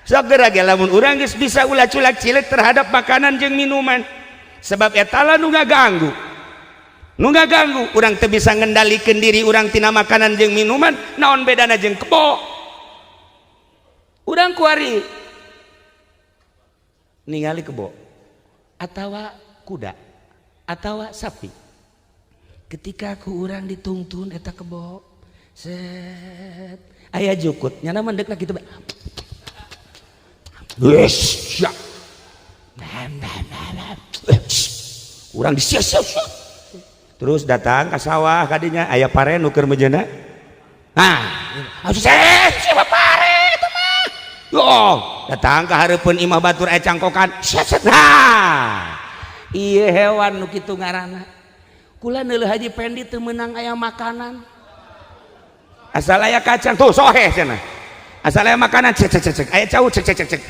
Sok geura ge lamun urang geus bisa ulah culak cilik terhadap makanan jeung minuman, sebab eta lah nu ngaganggu, nu ngaganggu. Urang teu bisa ngendalikeun diri urang tina makanan jeung minuman, naon bedana jeung kebo? Urang kuari ningali kebo atawa kuda atawa sapi, ketika ku urang ditungtun eta kebo, set, aya jukut, nyana mendekna kitu bae. Wes, siap. Urang disia-sia. Terus datang ke sawah kadinya aya pare nu keur mejeuna. Nah, siapa pare eta mah? Oh, datang ke hareupeun imah batur aya cangkokan. Set. Nah, ieu hewan nu kitu ngaranna. Kula neuleuh Haji Pendi teu meunang aya makanan. Asal aya kacang tuh soheh cenah. Asal aya makanan, cek cek cek cek, aya cau, cek cek cek cek,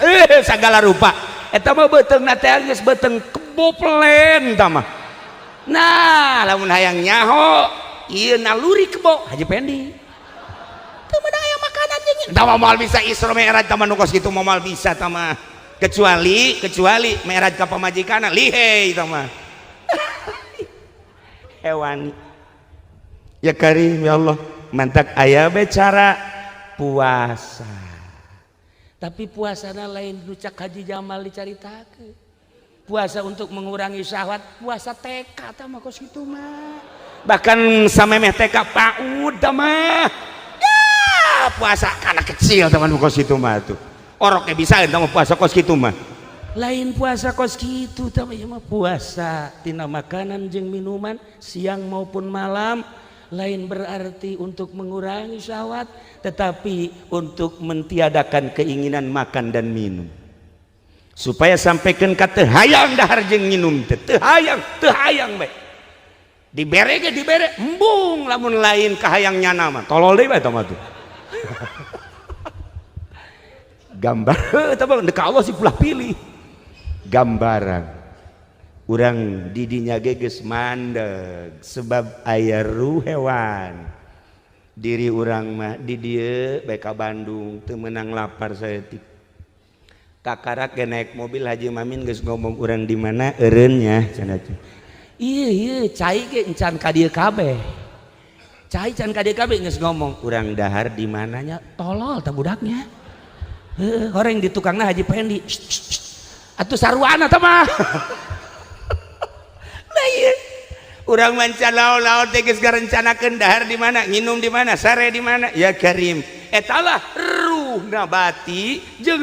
segala rupa. Eta mah beuteungna teh geus beuteung kebo plen eta mah. Nah, lamun hayang nyaho ieu naluri kebo Haji Pendi teu meunang aya makanan jeung eta mah moal bisa Isra Mi'raj tah mah. Nu kos kitu mah moal bisa tah mah, kecuali kecuali mi'raj ka pamajikanna lihei eta mah. Hewan ya karim, ya Allah, mantak aya be cara puasa, tapi puasana lain nu cak Haji Jamal dicaritakeun, puasa untuk mengurangi syahwat, puasa TK tah mah kos kitu mah. Bahkan samemeh TK, PAUD tah mah ya, puasa anak kecil teman kos kitu mah. Tuh oroknya bisa eta mah puasa kos kitu mah. Lain puasa kos kitu tah mah, puasa tina makanan jeung minuman siang maupun malam, lain berarti untuk mengurangi syahwat, tetapi untuk mentiadakan keinginan makan dan minum, supaya sampaikan ka teu hayang dahar jeung minum teh, teu hayang, teu hayang bae. Dibere ge dibere embung, lamun lain kahayang nyana mah tolol deui bae eta mah. Tuh gambar eta mah ka Allah sih pulah pilih. Gambaran urang didinya ge geus mandeg, sebab aya ruh hewan diri urang mah. Di dieu bae ka Bandung teu meunang lapar saeutik, kakarak ge naik mobil Haji Mamin geus ngomong, "Urang di mana eureunnya?" cenah. Ieu ieu cai ge encan ka dieu kabeh, cai can ka dieu kabeh geus ngomong, "Urang dahar di mananya?" Tolol tah budaknya. Heuh, horeng di tukangna Haji Pendi atuh saruana tah mah. Lah ieu urang manca laut-laut teh geus ngarencanakeun dahar di mana, nginum di mana, sare di mana. Ya karim, eta lah ruh nabati jeung